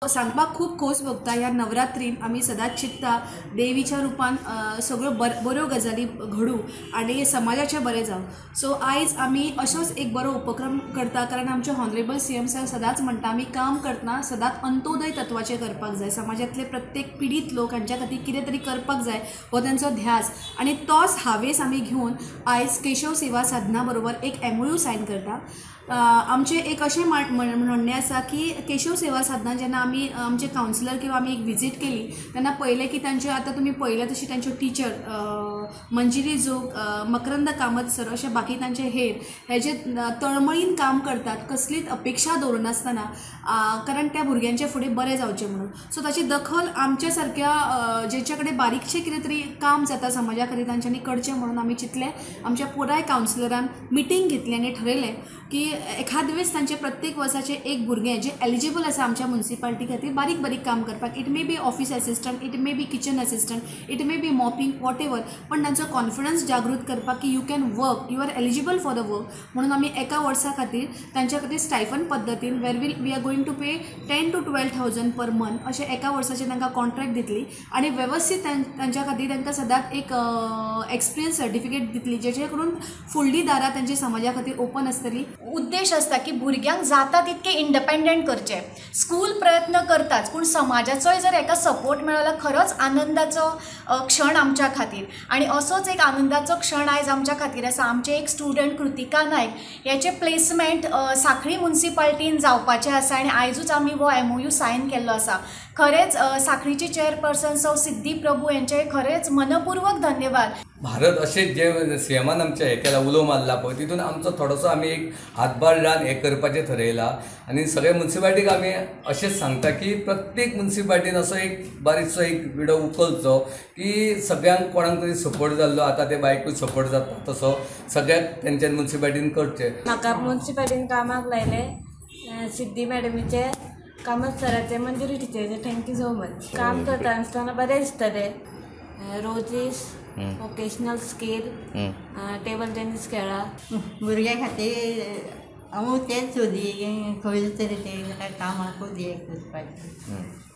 सांगपाक खूब खोस भोगता. ह्या नवरात्रीन आमी सदांच चिंत्ता देवीच्या रुपान सगळ्यो बऱ्यो गजाली घडूं आनी समाजाचें बरें जावं. सो आयज आमी असोच एक बरो उपक्रम करता, कारण आमचे हॉनरेबल सीएम सर सदांच म्हणटा आमी काम करतना सदांच अंत्योदय तत्वाचें करपाक जाय. समाजांतले प्रत्येक पिडीत लोक हांच्या खातीर कितें तरी करपाक जाय हो तांचो ध्यास आनी तोच हावेस आमी घेवन आयज केशव सेवा साधना बरोबर एक MOU sign करता. आमचें एक अशें म्हणणें आसा की केशव सेवा साधना जेन्ना आमी आमचे कावन्सिलर किंवा आमी एक विजीट केली तेन्ना पळयलें की तांच्यो आतां तुमी पळयलें तशी तांच्यो टिचर मंजिरी जोग, मकरंद कामत सर अशे बाकी तांचे हेर हे जे तळमळीन काम करतात कसलीच अपेक्षा दवरनासतना, कारण त्या भुरग्यांचे फुडें बरें जावचें म्हणून. सो ताची दखल आमच्या सारक्या जेच्या कडेन बारीकशें कितें तरी काम जाता समाजा खातीर तांच्यांनी करचें म्हणून आमी चिंतलें. आमच्या पुराय कावन्सिलरान मिटींग घेतली आनी ठरयलें की एखाद वेळेस तांचे प्रत्येक वर्साचें एक भुरगें जें एलिजिबल आसा आमच्या मुन्सिपाल्टी खातीर बारीक बारीक काम करपाक, it may be office assistant, it may be kitchen assistant, it may be mopping, whatever, पण तांचो कॉन्फिडन्स जागृत करपाक की you can work, you are eligible for the work म्हणून आमी एका वर्सा खातीर तांच्या खातीर स्टायफन पद्दतीन where will we are going to pay 10 to 12,000 per month अशें एका वर्साचें तांकां कॉन्ट्रॅक्ट दितली आनी वेवस्थीत तांच्या खातीर तांकां सदांच एक एक्सपिरियन्स सर्टिफिकेट दितली, जेचे करून फुडली दारां तांच्या समाजा खातीर ओपन आसतली. उद्देश आसता की भुरग्यांक जाता तितकें इंडिपेंडंट करचें. स्कूल प्रयत्न करताच पूण समाजाचोय जर एका सपोर्ट मेळ्ळो जाल्यार खरोच आनंदाचो क्षण आमच्या खातीर. आनी असोच एक आनंदाचो क्षण आयज आमच्या खातीर आसा. आमचे एक स्टुडंट कृतिका नायक हेचें प्लेसमेंट सांखळी मुन्सिपाल्टीन जावपाचें आसा आनी आयजूच आमी हो MOU sign केल्लो आसा. खरेंच सांखळीची चेअरपर्सन सौ सिद्धी प्रभू यांचे खरेंच मनपूर्वक धन्यवाद. भारत अशें जे सीएमान आमचें हें केलां, उलो मारला पळय, तितून आमचो थोडोसो आमी एक हातभार लावन हें करपाचें थरयलां. आनी सगळे मुन्सिपाल्टीक आमी अशेंच सांगता की प्रत्येक मुन्सिपाल्टीन असो एक बारीकसो एक विडो उखलचो की सगळ्यांक कोणाक तरी सपोर्ट जाल्लो, आतां ते बायकूय सपोर्ट जाता तसो सगळ्यांक तेंच्यान मुन्सिपाल्टीन करचें. म्हाका मुन्सिपाल्टीन कामाक लायलें सिद्धी मॅडमीचे, कामत सराचे, मंजुरी टिचरीचे. Thank you so much. काम करता आसतना बरें दिसतलें. Roses, vocational skill, table tennis खेळा. भुरग्यां खातीर हांव तेंच सोदी खंय तरी ते कामाकूच हें करपाचें.